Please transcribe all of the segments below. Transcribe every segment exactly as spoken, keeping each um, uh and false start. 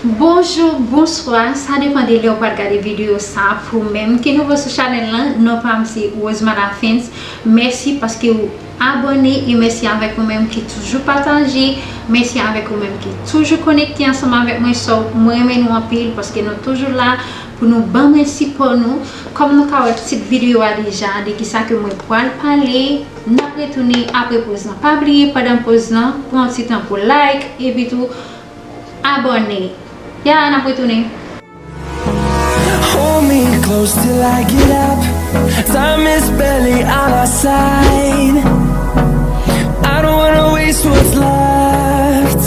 Bonjou, bonswa, sa depann de lè w pral gade videyo sa. Pou menm ki nouvo sou chanèl lan, non pa m se Rosemana Fens. Mèsi paske w abòne e mèsi avèk ou menm ki toujou pataje. Mèsi avèk ou menm ki toujou konekte ansanm avèk mwen. So, mwen renmen nou anpil paske nou toujou la pou nou ban mwen sipò nou. Kòm nou ka wè tit videyo a deja, de kisa ke mwen pral pale, n ap retounen apre poz lan. Pa bliye pandan poz lan, pran yon ti tan pou like, epi tou abòne. Ya, n ap retounen. Hold me close till I get up. Time is barely on our side. I don't wanna waste what's left.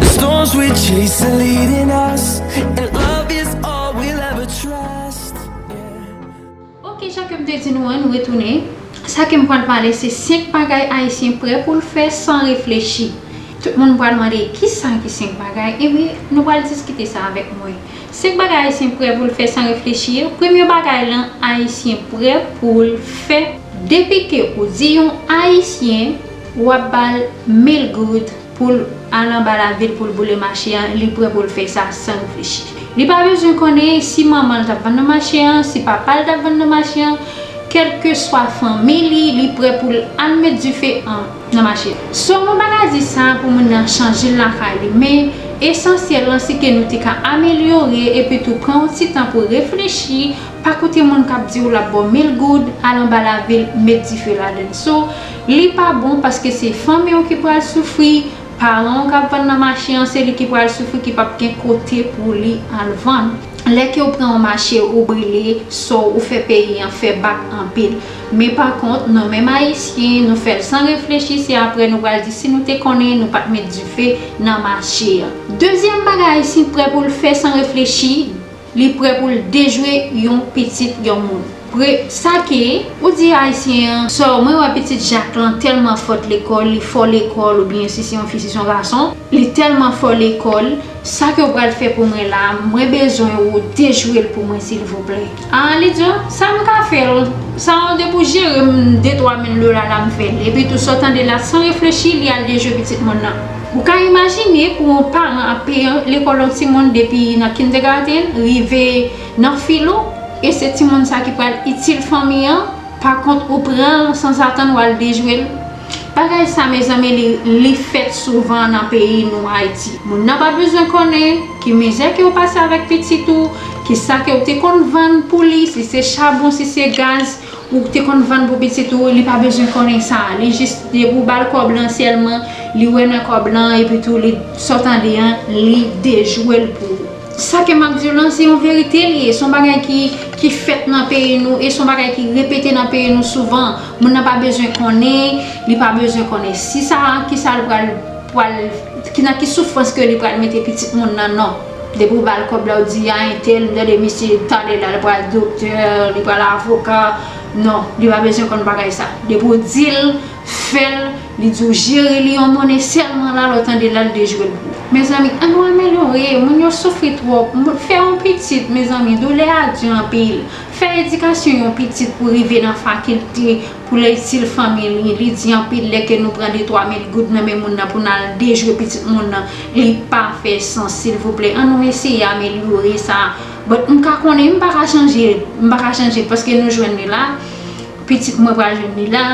The storms we chase are leading us, and love is all we'll ever trust. Yeah. Ok, jan ke m te di nou an, nou retounen. Sa ke m pral pale se senk bagay Ayisyen prè pou l fè san reflechi. Tout moun pral mande kisa ki senk bagay, ebyen nou pral diskite sa avèk mwen. Senk bagay Ayisyen prè pou l fè san reflechi. Premye bagay lan Ayisyen prè pou l fè. Depi ke ou di yon Ayisyen, w ap ba l mil goud pou l al anba lavil pou l boule mache an, li prè pou l fè sa san reflechi. Li pa bezwen konnen si manman l t ap vann nan mache an, si papa l t ap vann nan mache an, kèlkeswa fanmi li, li prè pou l al met dife an nan mache an. So, mwen pa ka di sa pou moun nan chanje l lakay li, men esansyèl lan se ke nou te ka amelyore epi tou pran yon ti tan pou reflechi, pa koute moun k ap di w l ap ba w mil goud, al anba lavil, met dife ladann. So, li pa bon paske se fanmi w ki pral soufri, paran w k ap vann nan mache an, se li ki pral soufri, ki p ap gen kote pou li al vann. Lè ke w pran yon mache, ou brile, so ou fè peyi an fè bak anpil. Men pa kont, nou menm Ayisyen, nou fè l san reflechi, se apre nou pral di si nou te konnen, nou pa t met dife nan mache an. Dezyèm bagay Ayisyen prè pou l fè san reflechi, li prè pou l dejwe yon pitit yon moun. Pre, sa ke ou di Ayisyen an, so, mwen wè pitit Jak lan tèlman fòt lekòl, li fò lekòl, oubyen si se yon fi, si se yon gason, li tèlman fò lekòl, sa ke w pral fè pou mwen la, mwen bezwen ou dejwe l pou mwen, silvouplè. Ah, li di w, sa m ka fè l, sa depi w jere m de twa mil dola la, m fè l. Epi tou, sa w tande la, san reflechi, li al dejwe pitit moun nan. Ou ka imajine pou yon paran ap peye lekòl yon timoun depi nan kindergarten rive nan filo, e se timoun sa ki pral itil fanmi an, pa kont ou pran l sanzatann w al dejwe l. Bagay sa, mezanmi, li, li fèt souvan nan peyi nou, Ayiti. Moun nan pa bezwen konnen ki mizè ke w pase avèk pitit ou, ki sa ke w te konn vann pou li, si se chabon, si se gaz, ou te konn vann pou pitit ou, li pa bezwen konnen sa. Li jis, depi w ba l kòb lan sèlman, li wè nan kòb lan, epi tou, li, sa w tande an, li dejwe l pou ou. Sa ke m ap di w lan, se yon verite li ye. Se yon bagay ki, ki fèt nan peyi nou, e se yon bagay ki repete nan peyi nou souvan. Moun nan pa bezwen konnen, li pa bezwen konnen si sa, kisa l pral, pral, ki, nan ki soufrans ke li pral mete pitit moun nan, non. Depi w ba l kòb la, w di, a, entèl, m tande misye talè la, l pral doktè, li pral avoka. Non, li pa bezwen konn bagay sa. Depi w di l, fè l, li di w jere li yon monnen sèlman la, lè w tande la, l dejwe l pou ou. Mezanmi, an nou amelyore, moun yo soufri twòp. Moun, fè yon pitit, mezanmi, doulè a di anpil. Fè edikasyon yon pitit pou rive nan fakilte, pou l itil fanmi li, li di anpil lè ke nou pran de twa mil goud nan men moun nan pou n al dejwe pitit moun nan. Li pa fè sans, silvouplè. An nou eseye amelyore sa. But m ka konnen, m pa ka chanje, m pa ka chanje l paske nou jwenn li la. Pitit mwen pral jwenn li la,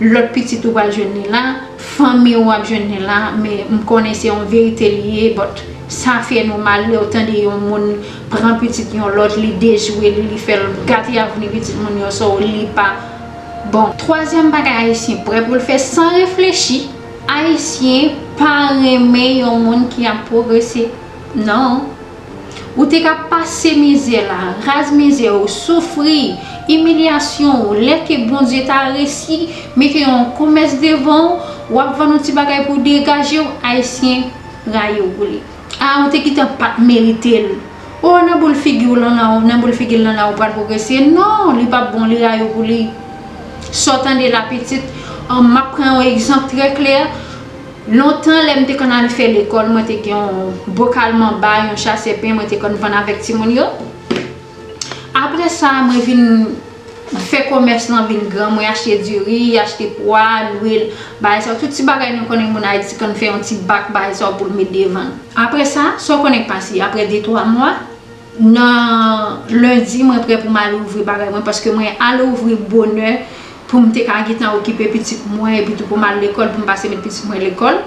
lòt pitit ou pral jwenn li la, fanmi w ap jwenn li la, men m konnen se yon verite li ye, but sa fè nou mal lè w tande yon moun pran pitit yon lòt, li dejwe li, li fè l gate avni pitit moun yo, so li pa bon. Twazyèm bagay Ayisyen prè pou l fè san reflechi, Ayisyen pa renmen yon moun ki ap pwogrese, non. Ou te ka pase mizè la, raz mizè ou, soufri, imilyasyon ou, lè ke Bondye ta resi mete yon komès devan w, w ap vann yon ti bagay pou w degaje w, Ayisyen rayi w pou li. A, ou te gentan pa t merite l. O, nan boul figi w lan la, nan boul figi l lan la, ou pral pwogrese. Non, li p ap bon, li rayi w pou li. Sa w tande la, pitit, an, m ap pran yon egzanp trè klè. Lontan, lè m te konn al fè lekòl, mwen te gen yon bokal manba, yon chasèpen, mwen te konn vann avèk timoun yo. Apre sa, mwen vin Fè komès lan vin gran, mwen achte diri, achte pwa, lwil, bagay sa yo. Tout ti bagay nou konnen moun Ayiti konn fè yon ti bak bagay sa yo pou l met devan l. Apre sa, sa w konnen k pase, apre de twa mwa, nan lendi, mwen prè pou m al ouvri bagay mwen, paske mwen al ouvri bonè pou m te ka gentan okipe pitit mwen, epi tou pou m al lekòl, pou m pase met pitit mwen lekòl.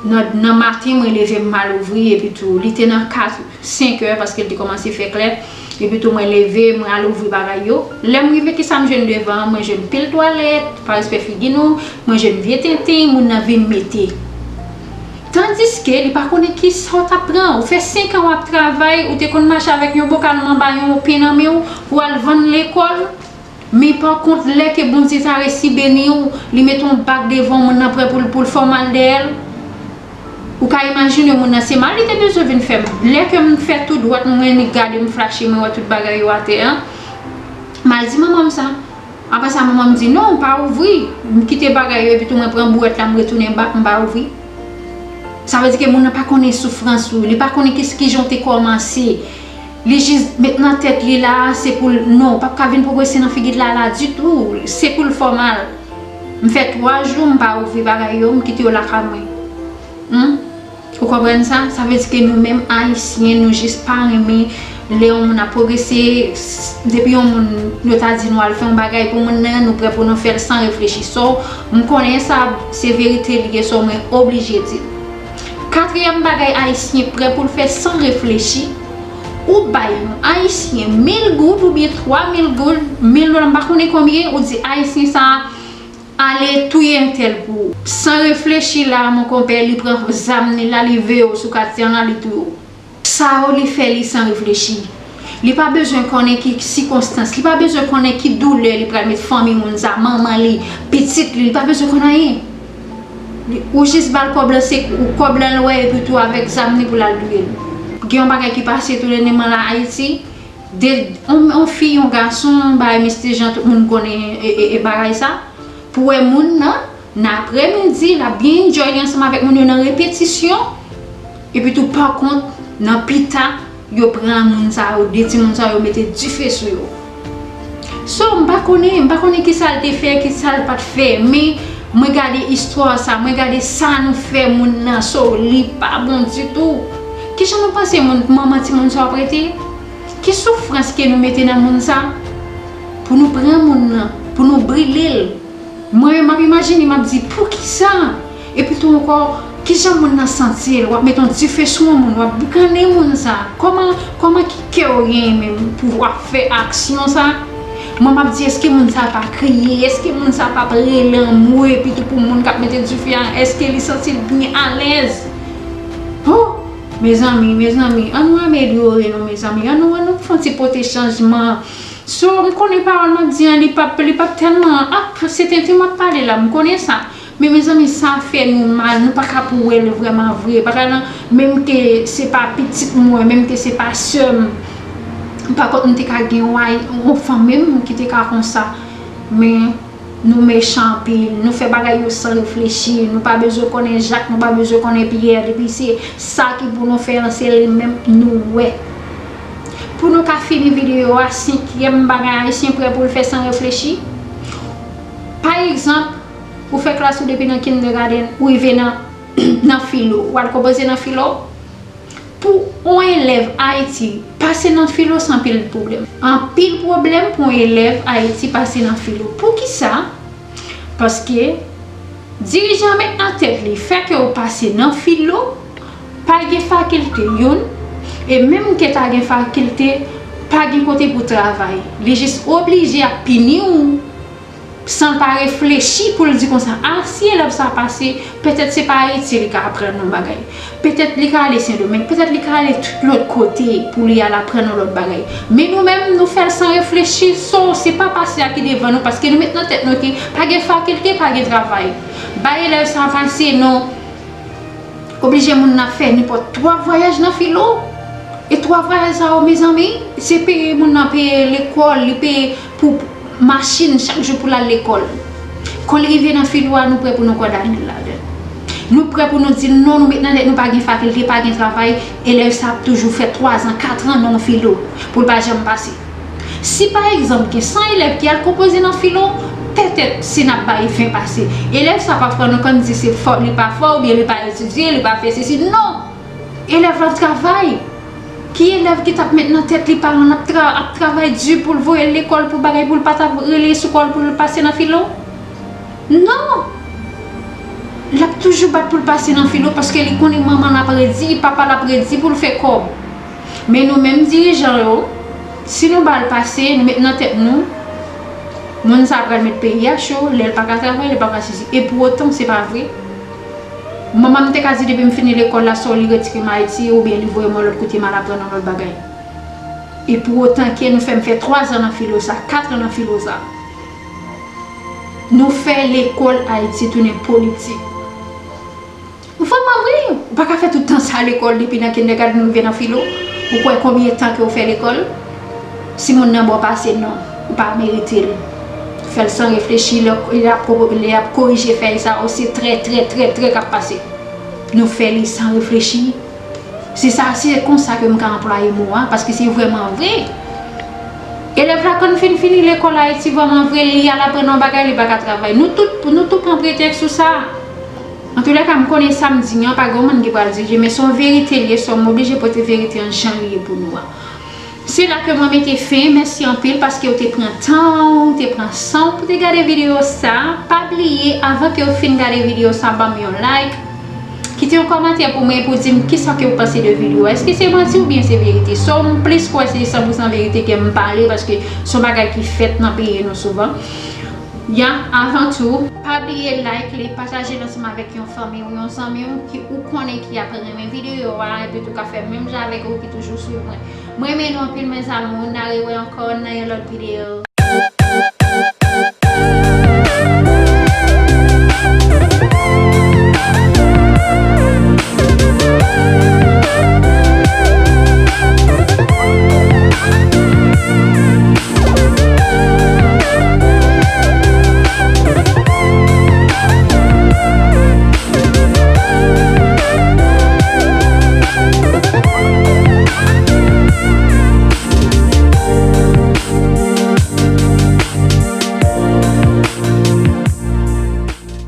Nan, nan maten, mwen leve, m al ouvri, epi tou, li te nan kat, senk è, paske l te kòmanse fè klè. Epi tou, mwen leve, mwen al ouvri bagay yo. Lè m rive, kisa m jwenn devan an? Mwen jwenn pil twalèt, pa respè figi nou, mwen jwenn vye tenten, moun nan vin mete. Tandiske li pa konnen kisa w t ap pran. Ou fè senk an w ap travay, ou te konn mache avèk yon bokal manba, yon pen nan men w, pou w al vann lekòl. Men pa kont, lè ke Bondye ta resi beni w, li mete yon bak devan w, moun nan prè pou l, pou l fè w mal dèyè l. Ou ka imajine moun nan, se mal li te bezwen vin fè m. Lè ke m fè tou dwat, mwen li gade m flache, mwen wè tout bagay yo atè a. M al di manman m sa. Apre sa, manman m di, "Non, pa ouvri." M kite bagay yo, epi tou mwen pran bouwèt la, m retounen bak, m pa ouvri. Sa vle di ke moun nan pa konnen soufrans ou, li pa konnen kis-, kijan w te kòmanse. Li jis met nan tèt li la, se pou l, non, w p ap ka vin pwogrese nan figi l la, la ditou. Se pou l fè w mal. M fè twa jou, m pa ouvri bagay yo, m kite yo lakay mwen. Hmm? Ou konprann sa? Sa vle di ke nou menm Ayisyen, nou jis pa renmen lè yon moun ap pwogrese, s-, depi yon moun, yo ta di nou al fè yon bagay pou moun nan, nou prè pou nou fè l san reflechi. So, m konnen sa, se verite li ye, so mwen oblije di l. Katriyèm bagay Ayisyen prè pou l fè san reflechi, ou bay yon Ayisyen mil goud oubyen twa mil goud, mil dola, m pa konnen konbyen, ou di Ayisyen sa a, ale touye entèl pou ou. San reflechi la, mon konpè, li pran zam li la, li veye w sou katye an la, li touye w. Sa yo, li fè li san reflechi. Li pa bezwen konnen ki sikonstans, li pa bezwen konnen ki doulè li pral met fanmi moun sa, manman li, pitit li, li pa bezwen konn anyen. Li, ou jis ba l kòb lan, se ou kòb lan l wè, epi tou avèk zam li pou l al touye l. Gen yon bagay ki pase tou dènyèman la Ayiti, de, on, on fi, yon gason, bay mistye jan tout moun konnen e, e, e bagay sa. Pou wè moun nan, nan aprèmidi, l ap byen enjoy li ansanm avèk moun yo nan repetisyon. Epi tou, pa kont, nan pita, yo pran moun sa yo, de timoun sa yo, mete dife sou yo. So, m pa konnen, m pa konnen kisa l te fè, kisa l pa t fè, men mwen gade istwa sa, mwen gade sa nou fè moun nan, so, li pa bon ditou. Kijan nou panse moun, manman timoun sa yo ap rete? Ki soufrans ke nou mete nan moun sa? Pou nou pran moun nan, pou nou brile l. Mwen, m ap imajine, m ap di, "Poukisa?" Epi tou ankò, kijan moun nan santi l? W ap mete yon dife sou yon moun, w ap boukannen moun sa. Kòman, kòman ki kè w genyen menm pou w ap fè aksyon sa? Mwen, m ap di, èske moun sa pa kriye? Èske moun sa pa rele anmwe? Epi tou pou moun k ap mete dife a, èske li santi l byen alèz? Oh! Mezanmi, mezanmi, ann nou amelyore nou, mezanmi. Ann nou, ann nou fè yon ti pote chanjman. So, m konnen pawòl m ap di an, li p ap, li p ap tèlman, ap, se tenten m ap pale la, m konnen sa. Men, mezanmi, sa fè nou mal, nou pa ka pou wè l vrèman vre. Bagay lan, menm ke se pa pitit mwen, menm ke se pa sè m, pa kont m te ka gen yon, yon fanmi m ki te ka konsa. Men, nou mechan anpil, nou fè bagay yo san reflechi, nou pa bezwen konnen Jak, nou pa bezwen konnen Pyè, depi se sa ki pou nou fè an, se li menm nou wè. Pou nou ka fini videyo a, senkyèm bagay Ayisyen prè pou l fè san reflechi. Pa egzanp, ou fè klas ou depi nan kindergarten, ou rive nan, nan filo, w al konpoze nan filo. Pou on elèv Ayiti pase nan filo, se anpil pwoblèm. Anpil pwoblèm pou on elèv Ayiti pase nan filo. Poukisa? Paske dirijan met nan tèt li, fè ke ou pase nan filo, pa gen fakilte youn, e menm ke ta gen fakilte, pa gen kote pou travay. Li jis oblije ap pini w san l pa reflechi pou l di konsa, "A, si elèv sa pase, petèt se pa Ayiti li ka aprann yon bagay. Petèt li ka ale Sendomeng, petèt li ka ale tout lòt kote pou li al aprann yon lòt bagay." Men nou menm, nou fè l san reflechi, so, se pa pase a ki devan nou, paske nou met nan tèt nou ke pa gen fakilte, pa gen travay. Bay elèv sa pase, non. Oblije moun nan fè nenpòt twa vwayaj nan filo. E twa vwayaj sa yo, mezanmi, se peye moun nan peye lekòl, li peye pou machin chak jou pou l al lekòl. Kon l rive nan filo a, nou prè pou nou kondane l ladan l. Nou prè pou nou di l non, nou met nan tèt nou pa gen fakilte, pa gen travay, elèv sa ap toujou fè twazan, katran nan yon filo pou l pa janm pase. Si pa egzanp gen san elèv ki al konpoze nan filo, petèt si n ap bay ven pase, elèv sa pa fò, nou konn di se fòt li pa fò oubyen li pa etidye, li pa fè sesi. Non! Elèv la travay. Ki elèv ki t ap met nan tèt li paran l ap tra, ap travay di pou l voye l lekòl pou bagay, pou l pa t ap rele sou kò l pou l pase nan filo? Non! L ap toujou bat pou l pase nan filo paske li konnen manman l ap redi, papa l ap redi pou l fè kòb. Men nou menm dirijan yo, si nou ba l pase, nou met nan tèt nou, moun sa a pral met peyi a cho, lè l pa ka travay, li pa ka sesi. E pou otan, se pa vre. Manman m te ka di depi m fini lekòl la, sò li retire m Ayiti oubyen li voye m yon lòt kote, m al aprann yon lòt bagay. E pou otan ke nou fè m fè twa zan nan filo sa, kat an nan filo sa. Nou fè lekòl Ayiti tounen politik. Vrèman vre, ou pa ka fè tout tan sa lekòl depi nan kindergarten ou rive nan filo. Ou kwè konbyen tan ke ou fè lekòl? Si moun nan ba w pase non, ou pa merite l. Fè l san reflechi, lè, lè ap, lè ap korije fèy sa, ou se trè, trè, trè, trè k ap pase. Nou fè li san reflechi. Se sa, se konsa ke m ka anplwaye mo a, paske se vrèman vre. Elèv la konn fin fini lekòl Ayiti vrèman vre, li al aprann yon bagay, li pa ka travay. Nou tout, nou tout pran pretèks sou sa. Antoulèka, m konnen sa m di an, pa gen moun ki pral dirije, men se yon verite li ye, so m oblije pote verite an jan li ye pou nou a. Se la ke mwen mete fen. Mèsi anpil paske w te pran tan w, w te pran san w pou te gade videyo sa. Pa bliye, avan ke w fin gade videyo sa, ban m yon like. Kite yon kòmantè pou mwen, pou di m kisa ke w panse de videyo a. Èske se manti oubyen se verite? So m plis kwè se san pou san verite ke m pale, paske se yon bagay ki fèt nan peyi nou souvan. Ya, avan tou, pa bliye like li, pataje l ansanm avèk yon fanmi w, yon zanmi w ki ou konnen ki ap renmen videyo a, epi tou ka fè menm jan avèk ou ki toujou swiv mwen. Mwen renmen nou anpil, mes amours, n a rewè ankò nan yon lòt videyo.